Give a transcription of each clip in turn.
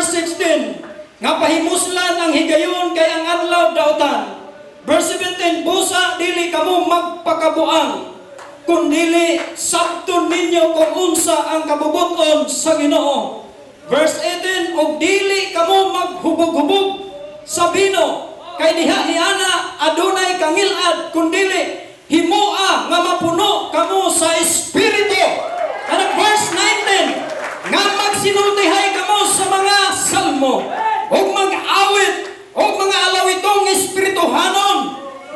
Verse 16, nga pahimuslan ang higayon kay ang adlaw daotan. Verse 17, busa dili kamo magpakabuang, kundili sabton ninyo kung unsa ang kabubuton sa Ginoo. Verse 18, ug dili kamo maghubog-hubog sa bino, kay diha niana adunay kangilad, kundili himoa nga mapuno kamo sa Espiritu. Anak, verse 19, nga magsinultihay kamo sa mga salmo, ug mag-awit, ug mga alawitong espirituhanon,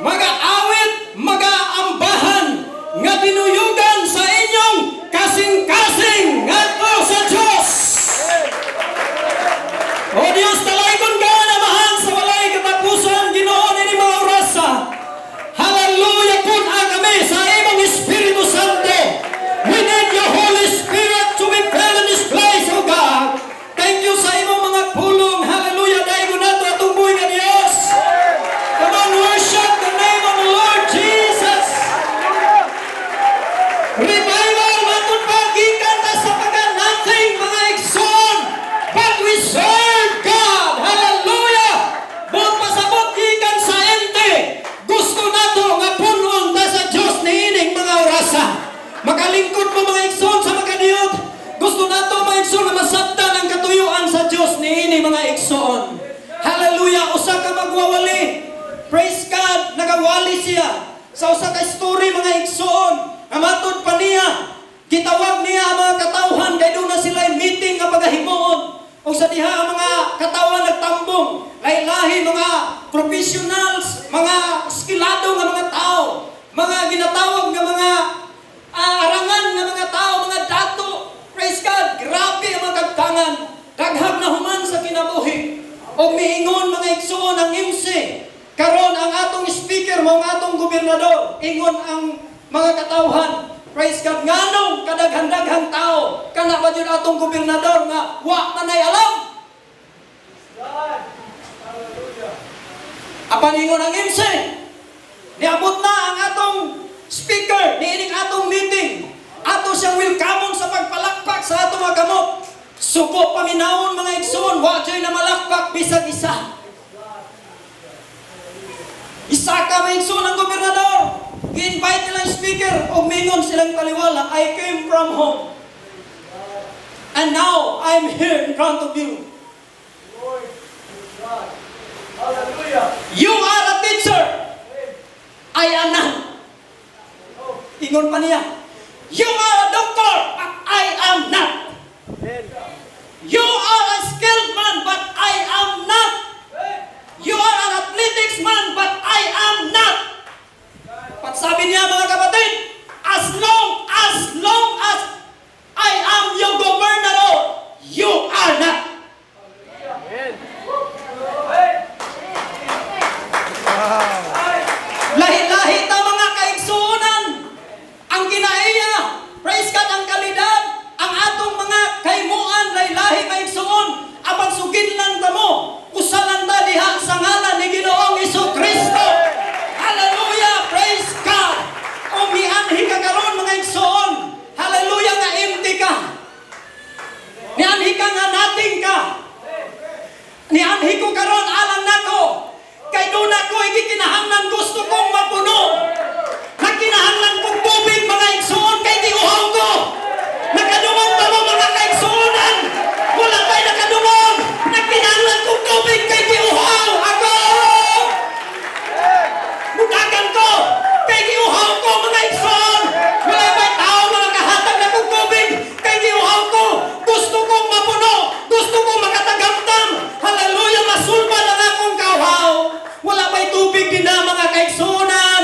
mag-awit, mag-aambahan, nga dinuyugan sa inyong kasing-kasing ngadto sa Diyos. O Diyos, talaygon ka namahan sa walay katapusan, Ginoo, nini mga orasa. Hallelujah, pun-a kami sa imong Espiritu Santo. We need your Holy Spirit to be filled in this place, O God. Thank you sa imong mga pulong. Hallelujah, daigon nato atong buhi nga Diyos. Come on, worship the name of the Lord Jesus. Revival, matod pa, gikan ta sa pagka nothing, mga igsoon. But we serve God. Hallelujah! Buot pasabot, gikan sa ente. Gusto nato nga punon ta sa Diyos niining mga orasa. Makalingkod mo, mga igsoon, sa makadiyot. Gusto nato, mga igsoon, na masabtan ang katuyuan sa Diyos niini, mga igsoon. Hallelujah! Usa ka magwawali. Praise God! Nagawali siya sa usa ka story, mga igsoon. Nga matod pa niya, gitawag niya ang mga katawhan kay duna sila meeting nga pagahimuon. O sa diha ang mga katawhan nagtambong, lahi-lahi mga professionals, mga skilado nga mga tao, mga ginatawag nga mga arangan nga mga tao, mga dato. Praise God, grabe ang mga kabtangan. Daghag na human sa kinabuhi. O miingon, mga igsoon, ang MC. Karon ang atong speaker mao ang atong gobernador. Ingon ang mga katawhan. Praise God. Nganong kadaghan-daghang tao kana ba jud atong gobernador nga wa manay alam? God. Hallelujah. Apan ingon ang MC, niabot na ang atong speaker niining atong meeting. Ato siyang welcome sa pagpalakpak sa atong mga kamot. Suko paminawon, mga igsoon, wa jud na malakpak bisag isa. Isa ka, mga igsoon, ang gobernador. Gi-invite nilang speaker ug mingon silang taliwala, "I came from home. And now I'm here in front of you." Glory to God. Hallelujah. "You are a teacher. I am not." Oh. Ingon pa niya, "You are a doctor, but I am not." Amen. "You are a skilled man, but I am not." "You are an athletics man, but I am not." But sabi niya, mga kapatid, "As long as I am your governor, you are not." Amen. Amen. Lahi-lahi ta, mga kaigsuonan. Ang kinaiya, praise God, ang kalidad, ang atong mga kaimuan, lahi-lahi, maigsuon. Apan sugidlan ta mo, usa lang ta diha sa ngalan ni Ginoong Kristo. Hallelujah! Praise God! O mianhi ka karon, mga igsoon. Hallelujah, nga empty ka. Nianhi ka nga nothing ka. Nianhi ko karon alang nako. Kay duna ko igikinahanglan, gusto kong mapuno. Nakinahanglan kong tubig, mga igsoon, kay giuhaw ko. Nakadungog ba mo, mga kaigsuonan? Wala kay nakadungog. Nagkinahanglan kong tubig kay giuhaw ako. Mudagan ko kay giuhaw ko, mga igsoon. Wala ba'y tao nga nakahatag na kong tubig kay giuhaw ko? Gusto kong mapuno. Gusto kong makatagamtam. Hallelujah, masulbad ang akong kauhaw. Wala ba'y tubig din na, mga kaigsuonan?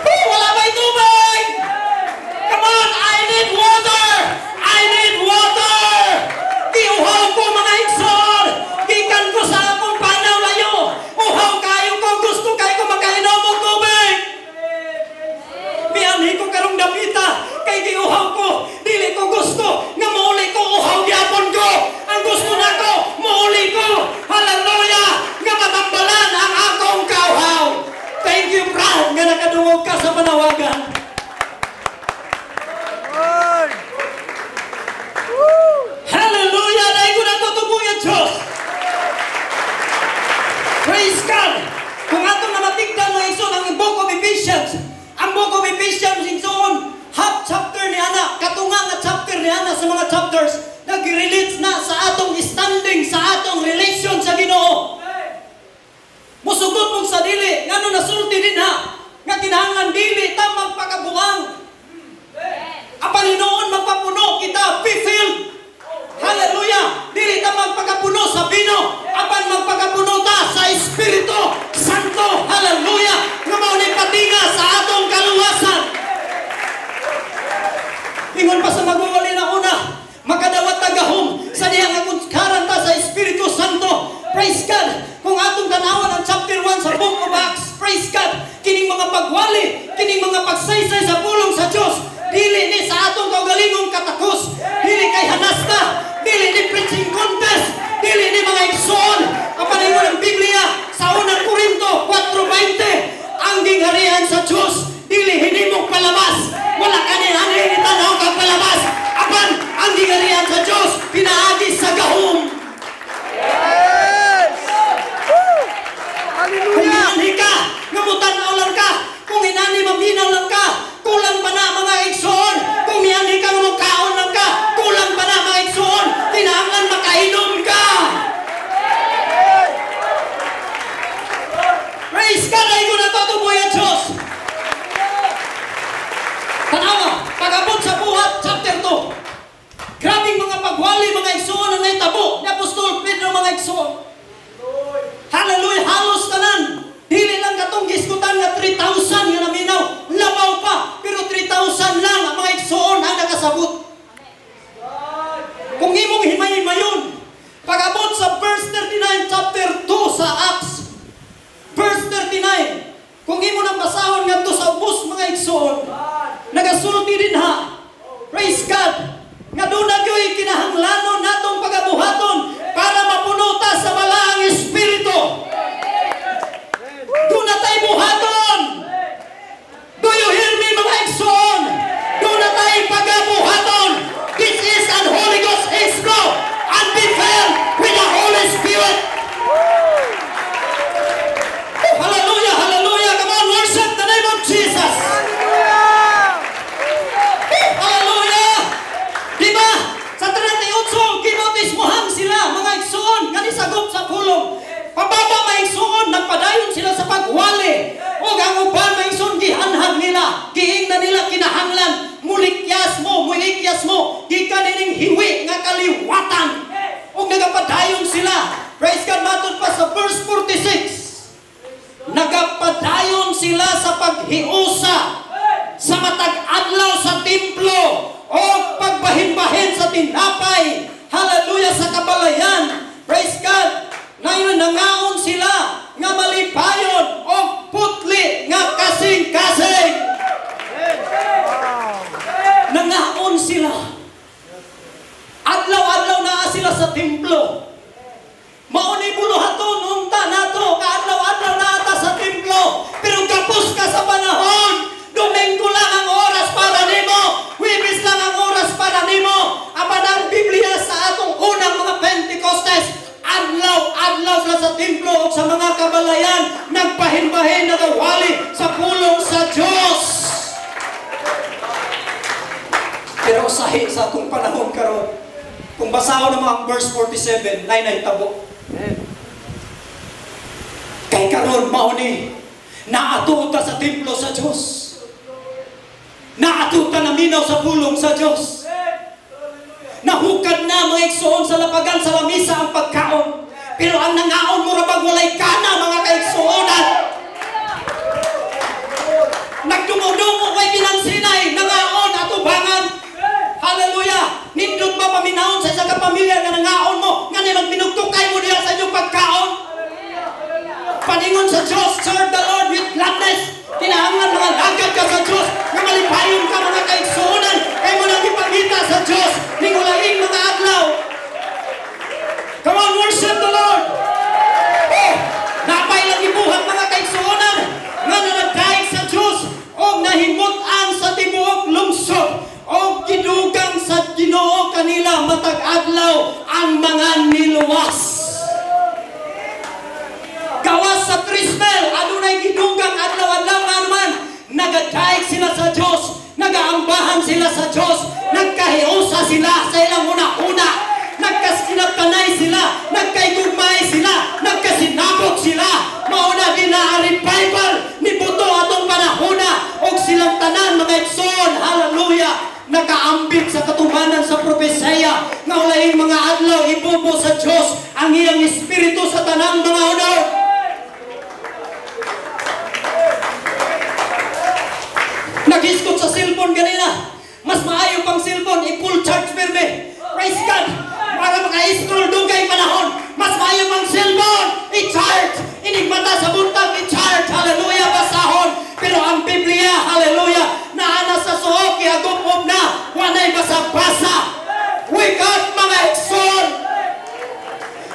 Oh, wala ba'y tubig? Come on, I need water! I need water! Giuhaw ko, mga igsoon! Gikan ko sa akong panaw layo! Uhaw kayo ko! Gusto kayo ko makainom og tubig! Mianhi ko karong dapita kay giuhaw ko. Dili ko gusto nga mauli ko, uhaw gyapon ko. Ang gusto nako, mauli ko. Hallelujah! Nga matambalan ang akong kauhaw. Thank you, Brad, nga nakadungog ka sa panawagan. Lord. Ephesians, igsoon, half chapter ni ana, katunga nga chapter ni ana sa mga chapters, nag-relate na sa atong standing, sa atong relation sa Ginoo. Musugot mong sa dili, ngano nasulti din ha, nga kinahanglan dili ta magpakabuang. Apan hinuon magpapuno kita, be filled. Hallelujah! Dili ta magpakapuno sa bino, apan magpakapuno ta sa Espiritu Santo. Hallelujah! Nga mao ni patinga sa atong kaluwasan. Ingon pa sa magwawali na una, makadawat ta gahom sa diha nga kunskaran ta sa Espiritu Santo. Praise God! Kung atong tanawan ang chapter 1 sa Book of Acts, praise God! Kining mga pagwali, kining mga pagsaysay sa pulong sa Dios, dili ni sa atong kaugalingong katakos, dili kay hanas na, dili ni preaching contest, dili ni, mga igsoon. Ang paningon ng Biblia sa Unang Korinto 4:20, ang gingharian sa Dios dili hinimong palabas. Wala kani ani ni tanaw kang palabas. Apan ang gingharian sa Dios pinaagi sa gahom. Yes! Woo! Kung Hallelujah! inani ka, nga mutan-aw lang ka, kung inani maminaw lang ka, kulang pa na, mga igsoon. Kung inani ka nga mukaon lang ka, kulang pa na, mga igsoon. Kinahanglan makainom ka. Praise God, ay ko na tutuboy ang Diyos. Tanawa, pag-abot sa Buhat, chapter 2. Grabing mga pagwali, mga igsoon, ang naitabo ni Apostol Pedro, mga igsoon. Hallelujah, halos tanan. Dili lang katong gisgutan nga 3,000 nga naminaw, labaw pa, pero 3,000 lang ang mga igsoon ang nakasabot. Kung imong himay-himayon, pag-abot sa verse 39, chapter 2 sa Acts, verse 39, kung imo nang basahon ngadto sa ubos, mga igsoon, nagasulti din ha. Praise God! Nga doon na gyoy kinahanglanon natong pagabuhaton para mapuno ta sa Balaang Espiritu. Doon na tayo buhaton! Do you hear me, mga igsoon? Doon na tayo pagabuhaton! This is an Holy Ghost expo and be filled with the Holy Spirit. Oh, hallelujah, hallelujah. Come on, worship the name of Jesus. Hallelujah! Oh, hallelujah! Di ba? Sa 38, gibautismohan sila, mga igsoon, nga nisagop sa pulong. Pababa, mga igsoon, nagpadayon sila sa pagwali. O ang uban, mga igsoon, gihanhag nila. Giingnan nila, kinahanglan. Mulikyas mo, mulikyas mo. Gikan ining hiwi nga kaliwatan. O nagapadayon sila. Praise God, matod pa sa verse 46. Nagapadayon sila sa paghiusa sa matag adlaw sa templo o pagbahin-bahin sa tinapay. Hallelujah, sa kabalayan. Praise God. Ngayon nangaon sila nga malipayon o putli nga kasing-kasing. Nangaon sila. Adlaw-adlaw naa sila sa templo. Mao ni buluhaton unta nato kaadlaw-adlaw naa ta sa templo. Pero gapos ka sa panahon. Domingo lang ang oras para nimo. Huwebes lang ang oras para nimo. Apan ang Biblia sa atong unang mga Pentecostes, adlaw-adlaw sila sa templo o sa mga kabalayan, nagpahinbahin, nagawali sa pulong sa Diyos. Pero usahi sa atong panahon karon, kung basahon mo ang verse 47, nay nahitabo. Kay karon mao ni naatuo ta sa templo sa Dios. Naatuo ta naminaw sa pulong sa Dios. Nahukad na, mga igsoon, sa lapagan sa lamisa ang pagkaon. Pero ang nangaon mura bag walay kana, mga kaigsuonan. Nagdungo-dungo kay pinansinay, nangaon atubangan. Hallelujah! Nindot ba paminahon sa isa ka pamilya nga nangaon mo, nga ni magminugtukay mo diha sa inyong pagkaon? Paningon sa Diyos, serve the Lord with gladness. Kinahanglan mga lagad ka sa Diyos, nga malipayon ka, mga kaigsuonan, kay mo nang ipangita sa Diyos, ning ulaing mga adlaw. Come on, worship the Lord! Oh, napay lang ibuhat, mga kaigsuonan, nga nanagdaig sa Diyos, o nahimut-an sa tibuok lungsod, o gidugang sa Ginoo kanila matag adlaw ang mga niluwas. Gawas sa Trismel, adunay gidugang adlaw-adlaw nga naman, Nagadaig sila sa Diyos, nagaambahan sila sa Diyos, nagkahiusa sila sa ilang una-una, nagkasinabtanay sila, nagkaigugmay sila, nagkasinabot sila. Mauna din na ang revival ni buto atong panahona og silang tanan, mga igsoon, hallelujah, nakaambit sa katumanan sa propesya nga ulaing mga adlaw ibubo sa Diyos ang iyang espiritu sa tanang mga unod. Nag-iskot sa cellphone ganina. Mas maayo pang cellphone, i-full charge pirmi. Praise God! Para maka-scroll dugay panahon. Mas maayo pang cellphone, i-charge. Inigmata sa buntag, i-charge. Hallelujah, basahon. Pero ang Biblia, hallelujah, naana sa suok, ihagop na, wanay basa-basa. Wake up, mga igsoon!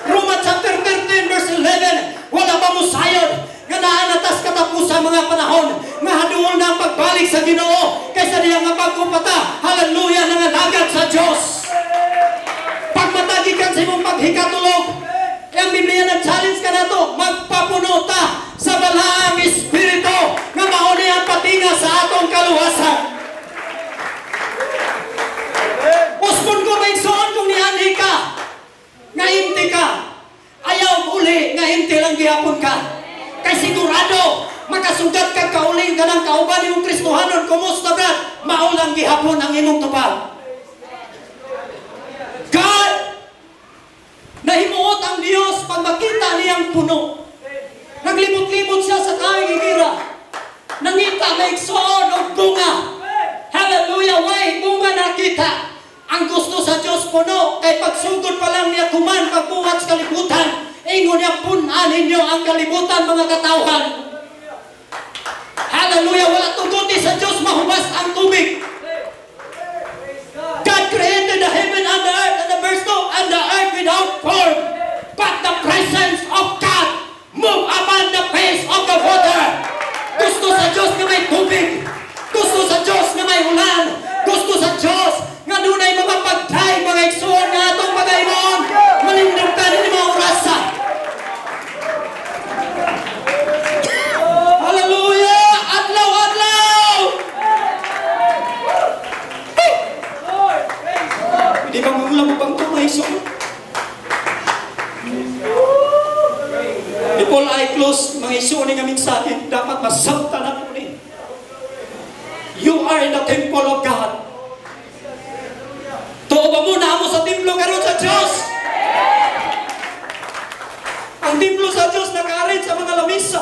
Roma chapter 13, verse 11, wala ba mo sayon nga naanatas katapusan mga panahon, nga haduol na ang pagbalik sa Ginoo kaysa diya nga pagkupata, hallelujah, nangalagad sa Diyos. Pagmatagikan sa imong paghikatulog, ang Biblia nag-challenge ka na to, magpapuno ta sa balaang espiritu nga mauni ang patinga sa atong kaluwasan. Uspon ko maigsoon kung nianhi ka, nga inti ka, ayaw uli, nga inti lang gihapon ka. Kay sigurado, makasugat ka kauling ka ng kauban imong Kristohanon, kumusta brad? Maulang gihapon ang imong tupad. God, nahimuot ang Diyos pag makita niyang puno. Naglibot-libot siya sa kaing igira. Nangita may igsoon og bunga. Hallelujah, why bunga nakita? Ang gusto sa Diyos puno, kay pagsugod pa lang niya kuman pagbuhat sa kalibutan. Ingon niya, punan ninyo ang kalibutan, mga katawhan. Hallelujah, wala tuguti sa Diyos mahubas ang tubig. God created the heaven and the earth, and the verse 2, and the earth without form, but the presence of God move upon the face of the water. Gusto sa Diyos na may tubig. Gusto sa Diyos na may ulan. Gusto sa Diyos nga dunay mga pagtay, mga igsoon nga atong pagaimon. Malindog ka ni mga orasa. Hallelujah! Adlaw, adlaw! Hey! Hindi ba magulang mo pang ito, mga igsoon? Before I close, mga igsoon nga mensahe, dapat masabta na po ni. You are in the temple of God. Tuo ba mo na mo sa templo karon sa Diyos? Ang templo sa Diyos nakarin sa mga lamisa,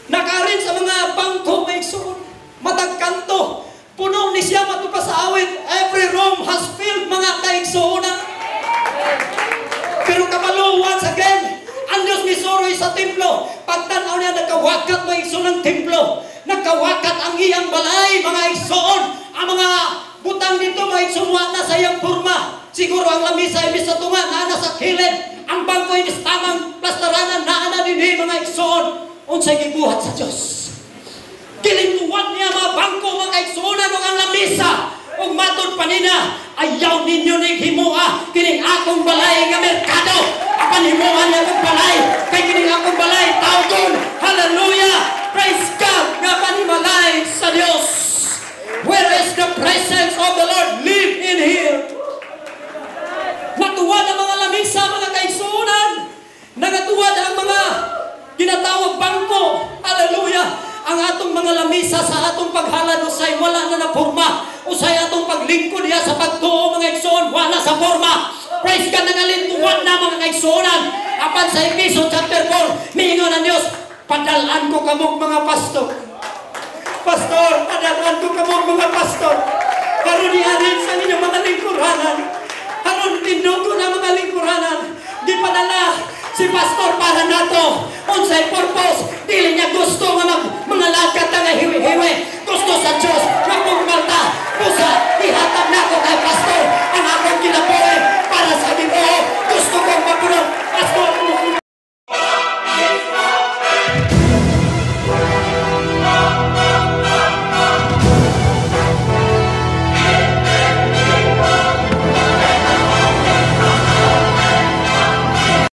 nakarin sa mga bangko, mga igsoon, matag kanto, puno ni siya matupa sa awit. Every room has filled, mga kaigsuonan. Pero kabalo, once again, ang Diyos misuroy sa templo. Pagtanaw niya, nagkawakat mga igsoon ng templo. Nagkawakat ang iyang balay, mga igsoon. Ang mga butang dito, mga igsoon, wala sa iyang forma. Siguro ang lamisa ay sa tunga, naana sa kilid. Ang bangko ay tamang plastaranan, naana dinhi, mga igsoon. Unsay gibuhat sa Diyos? Gilintuan niya mga bangko, mga kaigsuonan, ug ang lamisa. Ug matud pa nina, ayaw ninyo ning himua kining akong balay nga merkado. Apan himua niya akong balay, kay kining akong balay tawgon. Hallelujah! Praise God nga panimalay sa Dios. Where is the presence of the Lord? Live in here. Natuwad ang mga lamisa, mga kaigsuonan. Nagatuwad ang mga ginatawag bangko. Hallelujah! Ang atong mga lamisa sa atong paghalad usay wala na naporma. Usay atong paglingkod niya sa pagtuo, mga igsoon, wala sa forma. Praise God, nangalintuan na mga kaigsuonan. Apan sa Efeso chapter 4, miingon ang Dios, padalan ko kamog mga pastor. Pastor, padalan ko kamog mga pastor. Karon niarin sa inyong mga lingkuranan. Karon tindugo na mga lingkuranan. Di padala si pastor para nato. Unsay purpose? Dili niya gusto nga mga lagat nga hiwi-hiwi. Gusto sa Dios nga pugmalta. Busa ihatag nako kay pastor.